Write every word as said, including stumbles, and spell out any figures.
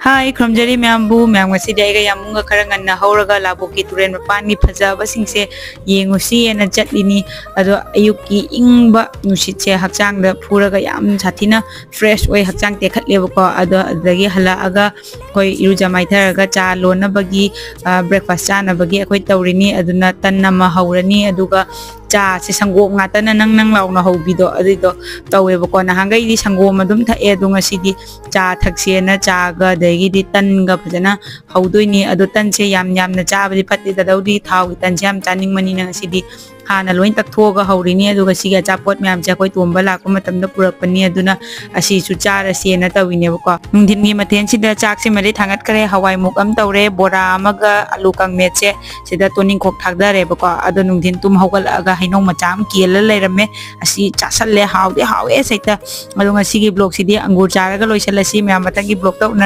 ꯍꯥꯏ, ꯈꯨꯔꯨꯝꯖꯔꯤ ꯃꯌꯥꯝꯕꯨ꯫ ꯃꯌꯥꯝ, ꯉꯁꯤꯗꯤ ꯑꯩꯒ ꯌꯥꯝꯕꯨꯡꯒ ꯈꯔ ꯉꯟꯅ ꯍꯧꯔꯒ ꯂꯥꯕꯨꯛꯀꯤ ꯇꯨꯔꯦꯟ ꯃꯄꯥꯟꯒꯤ ꯐꯖꯕꯁꯤꯡꯁꯦ ꯌꯦꯡꯉꯨꯁꯤꯅ ꯆꯠꯂꯤꯅꯤ꯫ ꯑꯗꯣ ꯑꯌꯨꯛꯀꯤ ꯏꯪꯕ ꯅꯨꯡꯁꯤꯠꯁꯦ ꯍꯛꯆꯥꯡꯗ ꯐꯨꯔꯒ ꯌꯥꯝ ꯁꯥꯊꯤꯅ fresh ꯑꯣꯏ, ꯍꯛꯆꯥꯡ ꯇꯦꯛꯈꯠꯂꯦꯕꯀꯣ꯫ ꯑꯗꯣ ꯑꯗꯨꯗꯒꯤ ꯍꯜꯂꯛꯑꯒ ꯑꯩꯈꯣꯏ ꯏꯔꯨꯖ ꯃꯥꯏꯊꯔꯒ ꯆꯥ ꯂꯣꯟꯅꯕꯒꯤ, ꯑ, breakfast ꯆꯥꯅꯕꯒꯤ ꯑꯩꯈꯣꯏ ꯇꯧꯔꯤꯅꯤ꯫ ꯑꯗꯨꯅ ꯇꯟ ꯑꯃ ꯍꯧꯔꯅꯤ, ꯑꯗꯨꯒ ꯆꯥꯁꯦ ꯁꯪꯒꯣꯝ ꯉꯥꯛꯇꯅ ꯅꯪ ꯅꯪ ꯂꯥꯎꯅ ꯍꯧꯕꯤꯗꯣ ꯑꯗꯨꯏꯗꯣ ꯇꯧꯋꯦꯕꯀꯣ꯫ ꯅꯍꯥꯟꯈꯩꯗꯤ ꯁꯪꯒꯣꯝ ꯑꯗꯨꯝ ꯊꯛꯑꯦ, ꯑꯗꯣ ꯉꯁꯤꯗꯤ ꯆꯥ ꯊꯛꯁꯦꯅ ꯆꯥꯒ ꯑꯗꯒꯤꯗꯤ ꯇꯟꯒ ꯐꯖꯅ ꯍꯧꯗꯣꯏꯅꯤ꯫ ꯑꯗꯣ ꯇꯟꯁꯦ ꯌꯥꯝ ꯌꯥꯝꯅ ꯆꯥꯕꯗꯤ ꯐꯠꯇꯦ, ꯗꯥꯗꯧꯗꯤ ꯊꯥꯎꯒꯤ ꯇꯟꯁꯦ ꯌꯥꯝ ꯆꯥꯅꯤꯡꯕꯅꯤꯅ ꯉꯁꯤꯗꯤ ꯍꯥꯟꯅ ꯂꯣꯏ ꯇꯛꯊꯣꯛꯑꯒ ꯍꯧꯔꯤꯅꯤ꯫ ꯑꯗꯨꯒ ꯁꯤꯒꯤ ꯑꯆꯥꯄꯣꯠ ꯃꯌꯥꯝꯁꯦ ꯑꯩꯈꯣꯏ ꯇꯣꯝꯕ ꯂꯥꯛꯄ ꯃꯇꯝꯗ ꯄꯨꯔꯛꯄꯅꯤ, ꯑꯗꯨꯅ ꯑꯁꯤꯁꯨ ꯆꯥꯔꯁꯦꯅ ꯇꯧꯋꯤꯅꯦꯕꯀꯣ꯫ ꯅꯨꯡꯊꯤꯟꯒꯤ ꯃꯊꯦꯜꯁꯤꯗ ꯆꯥꯛꯁꯤꯃꯗꯤ ꯊꯥꯡꯒꯠꯈ꯭ꯔꯦ, ꯍꯋꯥꯏꯃꯨꯛ ꯑꯃ ꯇꯧꯔꯦ, ꯕꯣꯔꯥ ꯑꯃꯒ ꯑꯂꯨ ꯀꯥꯡꯃꯦꯠꯁꯦ ꯁꯤꯗ ꯇꯣꯅꯤꯡꯈꯣꯛ ꯊꯥꯛꯊꯔꯦꯕꯀꯣ꯫ ꯑꯗꯣ ꯅꯨꯡꯊꯤꯟ ꯇꯨꯝ ꯍꯧꯒꯠꯂꯛꯑꯒ ꯍꯩꯅꯧ ꯃꯆꯥ ꯑꯃ ꯀꯦꯜꯂ ꯂꯩꯔꯝꯃꯦ, ꯑꯁꯤ ꯆꯥꯁꯜꯂꯦ, ꯍꯥꯎꯗꯤ ꯍꯥꯎꯋꯦ ꯁꯩꯇ꯫ ꯑꯗꯣ ꯉꯁꯤꯒꯤ vlogꯁꯤꯗꯤ ꯑꯪꯒꯨꯔ ꯆꯥꯔꯒ ꯂꯣꯏꯁꯤꯜꯂꯁꯤ, ꯃꯌꯥꯝ ꯃꯊꯪꯒꯤ vlogꯇ ꯎꯅꯔꯁꯤ꯫